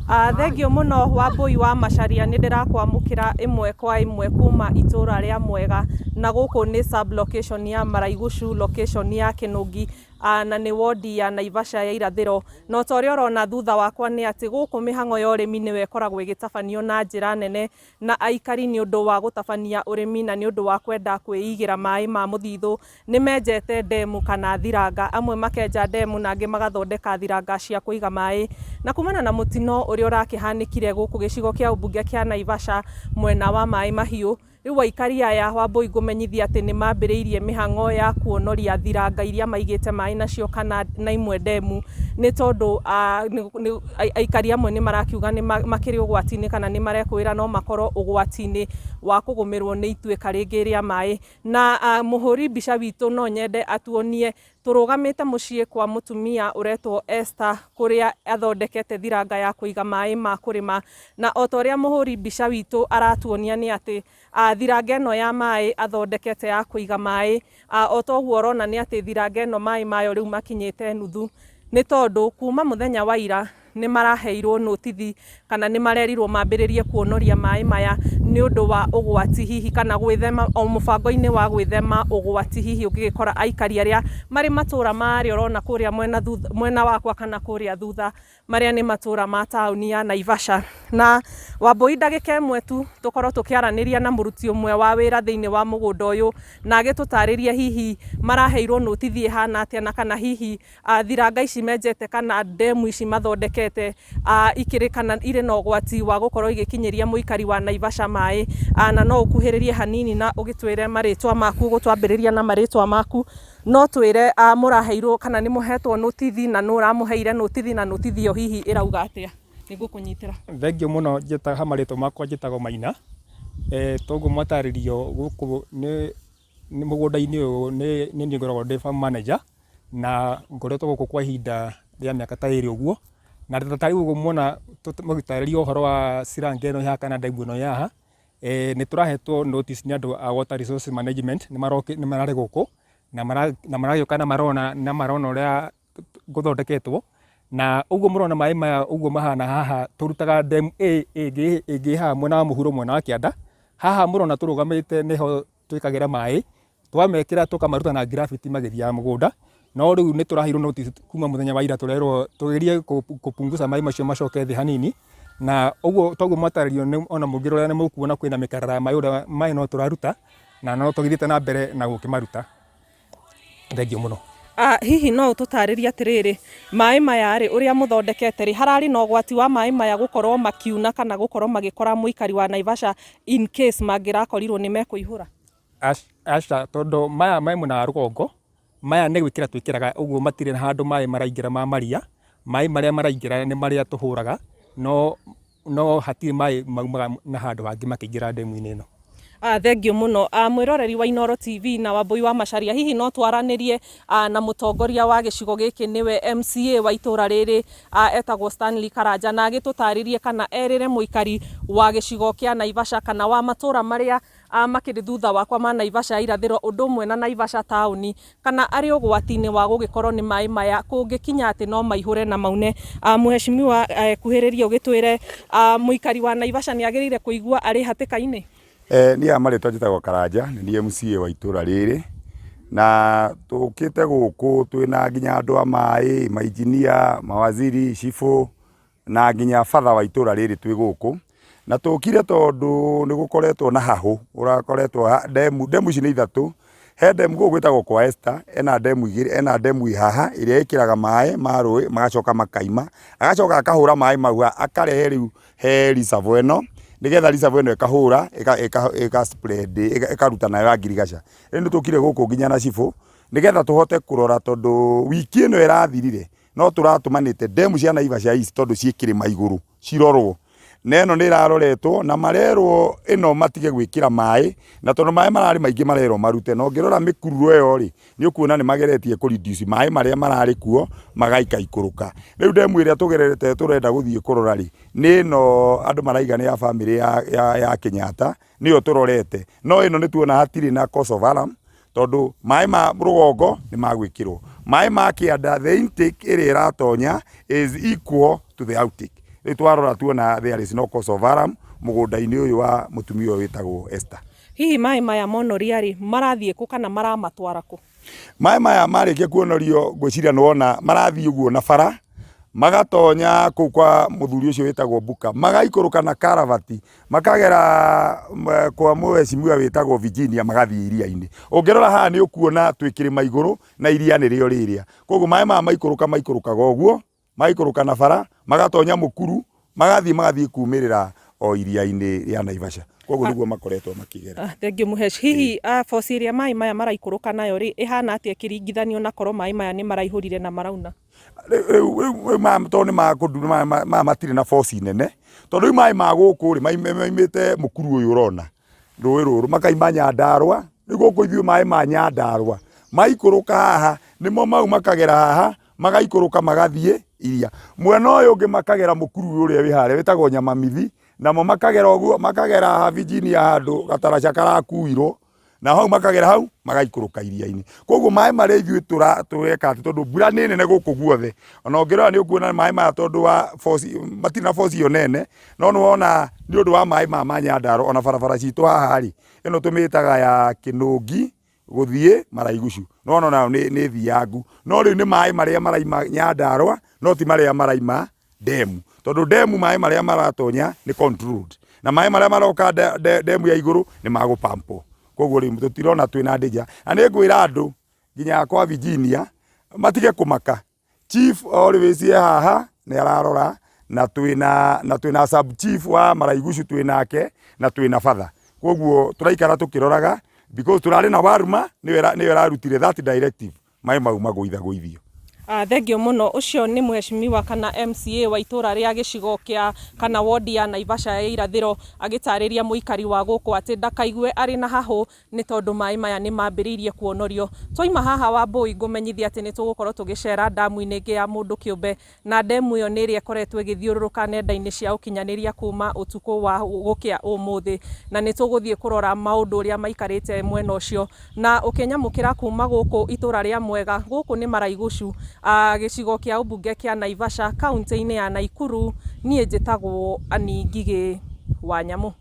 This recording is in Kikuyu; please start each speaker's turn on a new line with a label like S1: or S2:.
S1: Thengiũ mũno Wambũi wa Macharia, nĩ ndĩrakwamũkĩra ĩmwe kwa ĩmwe kuma itũra rĩa Mwega, na gũkũ nĩ sub location ya Maraigucu, location ya Kĩnũngi, na nĩ wondi ya Naivasha ya irathĩro. Na ota ũrĩa ũrona thutha wakwa nĩ atĩ gũkũ mĩhang'o ya ũrĩmi nĩyo ĩkoragwo ĩgĩtabanio na njĩra nene na aikari nĩ ũndũ wa gũtabania ũrĩmi na nĩ ũndũ wa kwenda kwĩigĩra maĩ ma mũthithũ. Nĩ menjete ndemu kana thiranga, amwe makenja ndemu na angĩ magathondeka thiranga cia kũiga maĩ. Na kumana na mũtino ũrĩa ũrakĩhanĩkire gũkũ gĩcigo kĩa ũmbunge kĩa Naivasha mwena wa Maĩ Mahiũ, rĩu aikari aya Wambũi ngũmenyithie atĩ nĩ mambĩrĩirie mĩhang'o ya kuonoria thiranga iria maigĩte maĩ nacio kana na imwe ndemu, nĩ tondũ aikari amwe nĩ marakiuga nĩ makĩrĩ ũgwati-inĩ kana nĩ marekũĩra no makorwo ũgwati-inĩ wa kũgũmĩrwo nĩ ituĩka rĩngĩ rĩa maĩ. Na mũhũri mbica witũ no nyende atuonie tũrũgamĩte mũciĩ kwa mũtumia ũretwo Esther kũrĩa athondekete thiranga ya kũiga maĩ ma kũrĩma. Na o ta ũrĩa mũhũri mbica witũ aratuonia nĩ atĩ thiranga ĩno ya maĩ athondekete ya kũiga maĩ, o ta ũguo ũrona nĩ atĩ thiranga ĩno maĩ mayo rĩu makinyĩte nuthu, nĩ tondũ kuma mũthenya wa ira nĩ maraheirwo notithi kana nĩ marerirwo mambĩrĩrie kuonoria maĩ maya nĩ ũndũ wa ũgwati hihi kana gwĩthema o mũbango-inĩ wa gwĩthema ũgwati hihi ũngĩgĩkora aikari arĩa marĩ matũra marĩa ũrona kũrĩa mwena thutha, mwena wakwa kana kũrĩa thutha marĩa nĩ matũra ma taũni ya Naivasha. Na Wambũi ndagĩka ĩmwe tu tũkorwo tũkĩaranĩria na mũruti ũmwe wa wĩra thĩinĩ wa mũgũnda ũyũ na agĩtũtarĩrie hihi maraheirwo notithi ĩhana atĩa na kana hihi thiranga ici menjete kana ndemu ici mathondekete ikĩrĩ kana irĩ na ũgwati wa gũkorwo igĩkinyĩria mũikari wa Naivasha maĩ. Na no ũkuhĩrĩrie hanini na ũgĩtwĩre marĩtwa maku, ũgũtwambĩrĩria na marĩtwa maku. No twĩre mũraheirwo kana nĩ mũhetwo notithi na nũ ũramũheire notithi na notithi ĩyo hihi ĩrauga atĩa? Nĩ ngũkũnyitĩra.
S2: Thengiũ mũno ha marĩtwa makwa njĩtagwo Maina. Toguo mwatarĩrio gũkũ nĩ mũgũnda-inĩ ũyũ nĩ niĩ ngoragwo ndĩ farm manager. Na ngoretwo gũkũ kwa ihinda rĩa mĩaka ta ĩrĩ ũguo, na ta rĩu ũguo muona mũgĩtarĩria ũhoro wa ciranga ĩno ĩ haha kana ndemu ĩno ĩ haha, nĩ tũrahetwo notice nĩ andũ a Water Resources Management nĩ mararĩ gũkũ, na maragĩũka na marona na marona ũrĩa gũthondeketwo, na ũguo mũrona maĩ maya ũguo mahana haha tũrutaga ndemu ĩngĩ ĩ haha mwena wa mũhuro mwena wa kĩanda, haha mũrona tũrũgamĩte nĩho twĩkagĩra maĩ, twamekĩra tũkamaruta na gravity magĩthiaga mũgũnda, no rĩu nĩ tũraheirwo notice kuma mũthenya wa ira tũrerwo tũgerie kũ punguza maĩ macio macoke thĩ hanini, na ũguo toguo mwatarĩrio ona mũngĩrora nĩ mũkuona kwĩna mĩkarara ya maĩ ũrĩa maĩ no tũraruta, na no tũgĩthiĩte na mbere na gũkĩmaruta. Thengiũ mũno.
S1: Hihi no ũtũtarĩrie atĩrĩrĩ, maĩ maya rĩ, ũrĩa mũthondekete rĩ, hararĩ na ũgwati wa maĩ maya gũkorwo makiuna kana gũkorwo magĩkora mũikari wa Naivasha in case mangĩrakorirwo nĩ mekũihũra?
S2: Aca, tondũ maya me mwena wa rũgongo, maya nĩ gwĩkĩra twĩkĩraga ũguo matirĩ na handũ maĩ maraingĩra ma maria, maĩ marĩa maraingĩra nĩ marĩa tũhũraga, no no hatirĩ maĩ maumaga na handũ hangĩ makĩingĩra ndemu-inĩ ĩno.
S1: Thengiũ mũno mwĩroreri wa Inooro TV na Wambũi wa Macharia, hihi no twaranĩrie na mũtongoria wa gĩcigo gĩkĩ nĩwe MCA wa itũra rĩrĩ etagwo Stanley Karanja na agĩtũtarĩrie kana erĩre mũikari wa gĩcigo kĩa Naivasha kana wa matũra marĩa makĩrĩ thutha wakwa ma Naivasha ya irathĩro ũndũ ũmwe na Naivasha taũni kana arĩ ũgwati-inĩ wa gũgĩkorwo nĩ maĩ maya kũngĩkinya atĩ no maihũre na maune. Mheshimiwa, kuhĩrĩria ũgĩtwĩre mũikari wa Naivasha nĩ agĩrĩire kũigua arĩ hatĩka-inĩ?
S3: Niĩ haha marĩtwa njĩtagwo Karanja, nĩ niĩ MCA wa itũra rĩrĩ, na tũkĩte gũkũ twĩna nginya andũ a maĩ, mainjinia, mawaziri, cibũ, na nginya batha wa itũra rĩrĩ twĩ gũkũ, na tũkire tondũ nĩ gũkoretwo na hahũ ũrakoretwo ndemu, ndemu ici nĩ ithatũ, he ndemu gũkũ gwĩtagwo kwa Esther, ena ndemu igĩrĩ, ena ndemu ĩ haha ĩrĩa ĩkĩraga maĩ ma rũĩ magacoka makaima, agacoka akahũra maĩ mau haha akarehe rĩu he reservoir ĩno, nĩgetha reservoir ĩno ĩkahũra ĩka spread ĩkaruta nayo ya ngirigaca. Rĩu nĩ tũkire gũkũ nginya na cibũ, nĩgetha tũhote kũrora tondũ wiki ĩno ĩrathirire, no tũratũmanĩte ndemu cia Naivasha East tondũ ciĩ kĩrĩma igũrũ cirorwo na ĩno nĩ ĩraroretwo na marerwo ĩno matige gwĩkĩra maĩ na tondũ maĩ mararĩ maingĩ marerwo marute na ũngĩrora mĩkururo ĩyo rĩ nĩ ũkuona nĩ mageretie kũ reduce maĩ marĩa mararĩ kuo magaikaikũrũka. Rĩu ndemu ĩrĩa tũgerete tũrenda gũthiĩ kũrora rĩ nĩ ĩno andũ maraiga nĩ ya bamĩrĩ ya Kenyatta nĩyo tũrorete no ĩno nĩ tuona hatirĩ na cause of alarm tondũ maĩ ma rũgongo nĩ magwĩkĩrwo maĩ ma kĩanda, the intake ĩrĩa ĩratonya is equal to the outtake. Rĩu twarora tuona there is no cause of alarm mũgũnda-inĩ ũyũ wa mũtumia ũyũ wĩtagwo Esther.
S1: Hihi maĩ maya monoria rĩ, marathiĩ kũ kana maramatwara kũ?
S3: Maĩ maya marĩkia kuonorio ngwĩciria nĩ wona marathiĩ ũguo na bara magatonya kũu kwa mũthuri ũcio wĩtagwo Mbuka, magaikũrũka na karavati makagera kwa mheshimiwa wĩtagwo Virginia magathiĩ iria-inĩ. Ũngĩrora haha nĩ ũkuona twĩ kĩrĩma igũrũ na iria nĩrĩo rĩrĩa. Koguo maĩ maya maikũrũka maikũrũkaga ũguo, magaikũrũka na bara, magatonya mũkuru, magathiĩ magathiĩ kumĩrĩra o iria-inĩ rĩa Naivasha. Koguo nĩguo makoretwo makĩgera.
S1: Ah, thank you Mũhesh. Hihi force ĩrĩa maĩ maya maraikũrũka nayo rĩ, ĩhana atĩa ĩkĩringithanio na korwo maĩ maya nĩ maraihũrire na marauna?
S3: Rĩu maya tondũ nĩ ma maya matirĩ na force nene, tondũ rĩu maĩ ma gũkũ rĩ, maimĩte mũkuru ũyũ ũrona, rũĩ rũrũ, makaima Nyandarũa, rĩu gũkũ ithuĩ maĩ ma Nyandarũa maikũrũka haha, nĩmo mau makagera haha, magaikũrũka magathiĩ iria. Mwena ũyũ ũngĩ makagera mũkuru ũyũ ũrĩa wĩ harĩa wĩtagwo Nyamamithi, namo makagera ũguo, makagera haha Virginia handũ gataraca karakuirwo, na hau makagera hau magaikũrũka iria-inĩ. Koguo maĩ marĩa ithuĩ tũreka atĩ tondũ mbura nĩ nene gũkũ guothe, ona ũngĩrora nĩ ũkuona maĩ maya tondũ wa force, matirĩ na force ĩyo nene, no nĩ wona nĩ ũndũ wa maĩ maya ma Nyandarũa ona barabara citũ haha rĩ, ĩno tũmĩtaga ya Kĩnũngi gũthiĩ Maraigucu, nĩ wona onayo nĩ thiangu, no rĩu nĩ maĩ marĩa maraima Nyandarũa no ti marĩa maraima ndemu, tondũ ndemu maĩ marĩa maratonya nĩ controlled, na maĩ marĩa maroka ndemu ya igũrũ nĩ magũpampwo. Koguo rĩu tũtirona twĩna danger, na nĩ ngwĩra andũ nginya kwa Virginia matige kũmaka, chief always e haha nĩ ararora na twĩna na twĩna sub chief wa Maraigucu twĩ nake na twĩna batha, koguo tũraikara tũkĩroraga because tũrarĩ na Waruma nĩwe nĩwe ĩrarutire that directive maĩ mau magũithagũithio.
S1: Thengio mũno. Ũcio nĩ mheshimiwa kana MCA wa itũra rĩa gĩcigo kĩa kana wodi ya Naivasha ya irathĩro agĩtarĩria mũikari wa gũkũ atĩ ndakaigue arĩ na hahũ nĩ tondũ maĩ maya nĩ mambĩrĩirie kuonorio. Twaima haha Wambũi ngũmenyithia atĩ nĩ tũgũkorwo tũgĩcera ndamu-inĩ ĩngĩ ya mũndũ kĩũmbe na ndemu ĩyo nĩ ĩrĩa ĩkoretwo ĩgĩthiũrũrũka nenda-inĩ cia ũkinyanĩria kuma ũtukũ wa gũkĩa ũmũthĩ na nĩ tũgũthiĩ kũrora maũndũ ũrĩa maikarĩte mwena ũcio. Na ũkĩnyamũkĩra kuma gũkũ itũra rĩa Mwega, gũkũ nĩ Maraigucu, gĩcigo kĩa ũmbunge kĩa Naivasha, kaunti-inĩ ya Naikuru, niĩ njĩtagwo Annie Ngigĩ wa Nyamũ.